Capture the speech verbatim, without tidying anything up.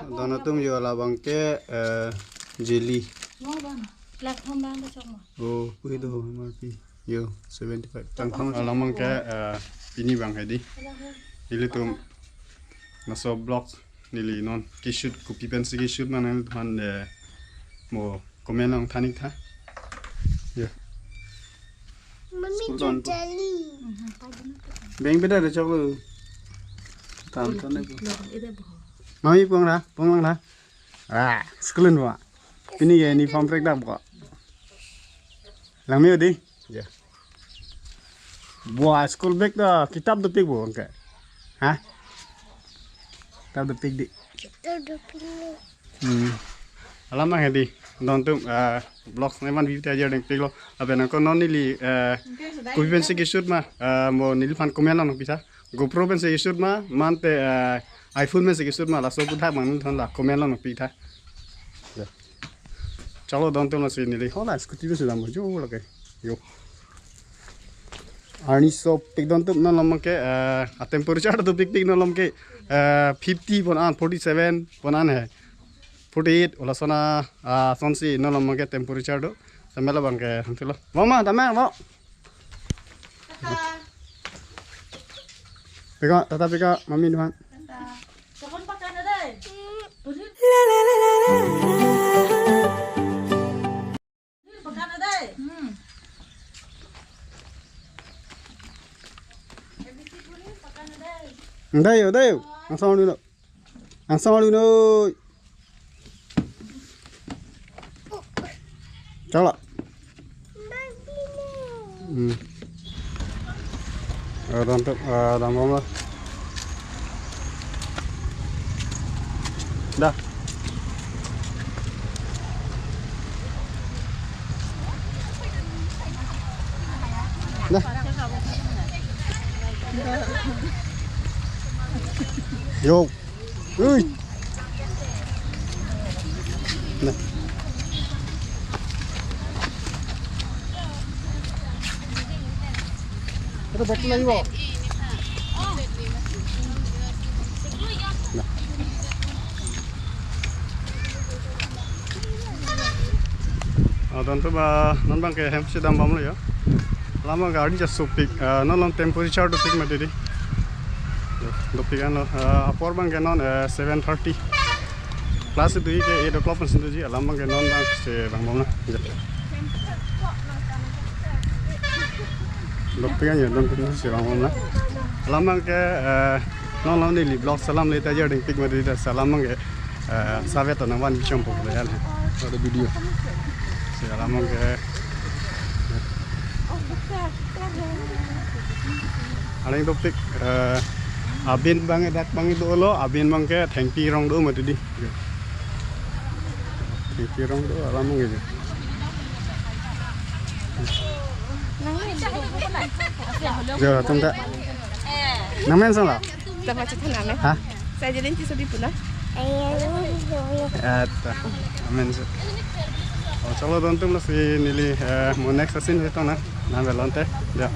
Don atum yo labang ke, eh, jelly. Mo bang. Platform bang kachok mo. Oh, ui do M R P. Yo, seventy five. Tang thang alam bang ke, eh, pini bang hedi. Ilitum laso vlogs neli non ke-shoot kopi pensi ke-shoot ma nangtumphan, eh, mo comment along than ik tha. Yo. Mami, school don po. Jelly. Beng beda de choklo. Tam ton ne po. Mami pong ra, pong lang ra. Ah, school in wa. Pini ke uniform break dak ko. Lang mi di. Ya. Buah school bag dak kitab dopik bo angke. Ha? Kitab dopik di. Kitab dopik ni. Hmm. Alam bang hedi. Don atum, ah, vlogs neman view ta ajar dengpiklo. Abe nang ko non neli, eh, kopi pensi ke-shoot ma, eh, mo neliphan comment along nangpi tha. GoPro pensi ke-shoot ma, mante, eh, iPhone pensi ke-shoot ma, laso aputhak bang nangtumphan la comment along nangpi tha. Ya. Chalo don atum lasi neli. Hala scooty pensi dam jo lake. Yo. Arni sopik don atum non along ke, eh, a temperature dopikpik non along ke, eh, fifty pon an, forty seven pon an he. Forty eight, hala ason a, ah, asonsi non along ke temperature do. Tame labang ke, hantilo. Mama, tame, mo. Pika, tata pika, mami duhan. Tata. Sokon pakan ada. Pakan ada. Hmm. Dayo, dayo. Langsung dulu. Langsung dulu. Chalo. Hmm. Eh, don atum, eh, dambom lo. Dah. Dah. Yo. Ui. Nah. Itu betul lagi, Bo. Nah. Ah, don atum, ah, non bang ke hem si dambom lo ya. Alam bang ke arni ja sopik, ah, non along temperature dopik mati di. Dopik an lo, ah, apor bang ke non, eh, seven thirty. Class do-ik ke eight o'clock pensi doji, alam bang ke non bang si vangbom na. Ya. Dopik an ya, don atum si vangbom na. Alam bang ke, eh, non along neli vlog salam le ta ajar dengpik mati di, salam bang ke. Eh, savet to nangvan bichom po le ya. Ada video. Si alam bang ke. Aning dopik, eh, abin bang ke dak bang ke dolo, abin bang ke thengpi rong do mati di. Thengpi rong do alam bang ke. Ya, tunggu. Nang men sang la? Tama cita name. Ha? Saya Jelin Tisodi puna. Eta. Amen. Oh, chalo don atum lasi neli, eh, mo next scene itu na. Nang belonte. Ya.